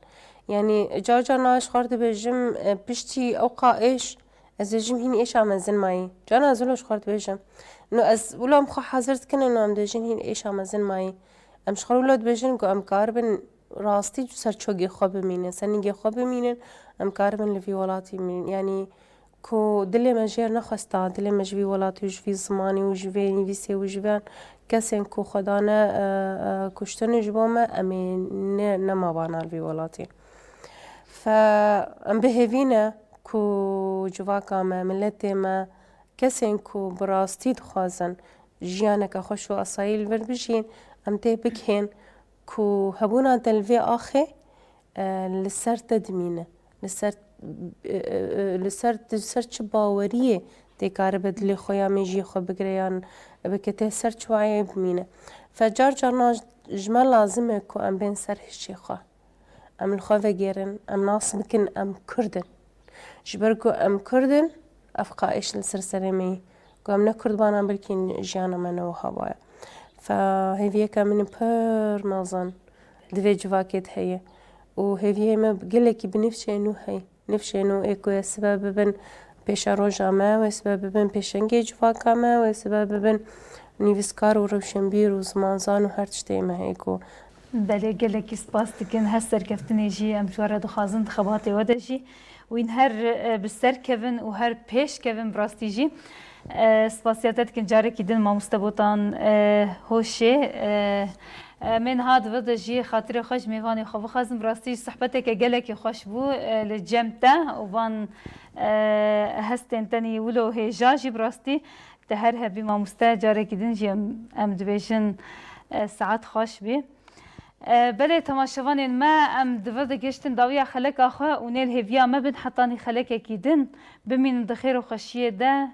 Yanî car carna ez ji xwe re dibêjim, e, piştî ewqa êş, ez dibêjim hîn êşa mezin mayî. Carna ez wilo ji xwe re dibêjim. No ez wilo em xwe hazir dikin, no em dibêjin hîn êşa mezin mayî. Em ji xwe re wilo dibêjin ku em karibin rastî ser çogê xwe bimînin, ser ningê xwe bimînin, em karibin li vî welatî bimînin. Yanî ku dilê me jê re nexwesta, dilê me ji vî welatî û ji vî zimanî û ji vê nivîsê û ji van kesên ku xwe dane, e, e, kuştin ji bo me, em ê ne, nema vana li vî welatî. Fe em bi hêvî ne ku civaka me, miletê me, kesên ku bi rastî dixwazin jiyaneke xweş û asayî li vir bijîn, em tê bigihên ku hebûna te li vê axê, e, li ser te dimîne, li ser, e, e, e, li ser, li ser çi baweriyê tê karibe dilê xwe ya mêjiyê xwe bigire yan bike tê ser çi wayê bimîne. Fe car carna Ji me lazim e ku em bên ser hişê xwe. Em li xwe vegêrin, em nas bikin em Kurd in. Ji ber ku em Kurd in, ev xahiş li ser serê me ye. Ku em ne Kurd bana, belkî jiyana me ne wiha baye. Fe hêviyeke min pir mezin di vê civakê de heye. Û hêviyê me gelekî bi nifşên nû heye. Nifşên nû ê ku ê sibe bibin pêşeroja me, wê sibe bibin pêşengê civaka me, wê sibe bibin nivîskar û rewşenbîr û zimanzan û her tiştê me heye ku. Belê, gelekî spas dikin. Her serkeftinê jî em ji we re dixwazin di xebatê we de jî wîn her, e, bi ser kevin û her pêş kevin bi rastî jî. E, spasiya te dikin carekî din mamoste Botan, e, Hoşê. E, e, em ê niha di vir de jî xatirê xwe ji mêvanê xwe bixwazin. Bi rastî jî sohbeteke gelekî xweş bû, e, li cem te û van, e, hestên tenî wilo hêja jî bi rastî te her hebî mamoste, carekî din jî em, em dibêjin, e, saet xweş bî. E, belê temaşevanên me, em di vir de gihiştin dawiya xeleka xwe û nêl hêviya me bin hetanî xelekekî din bimînin di xêr û xweşiyê de.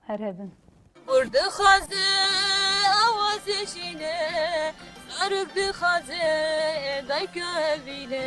Her hebin. Kur dixwaze awazê jîne, zarok dixwaze dayka evîne.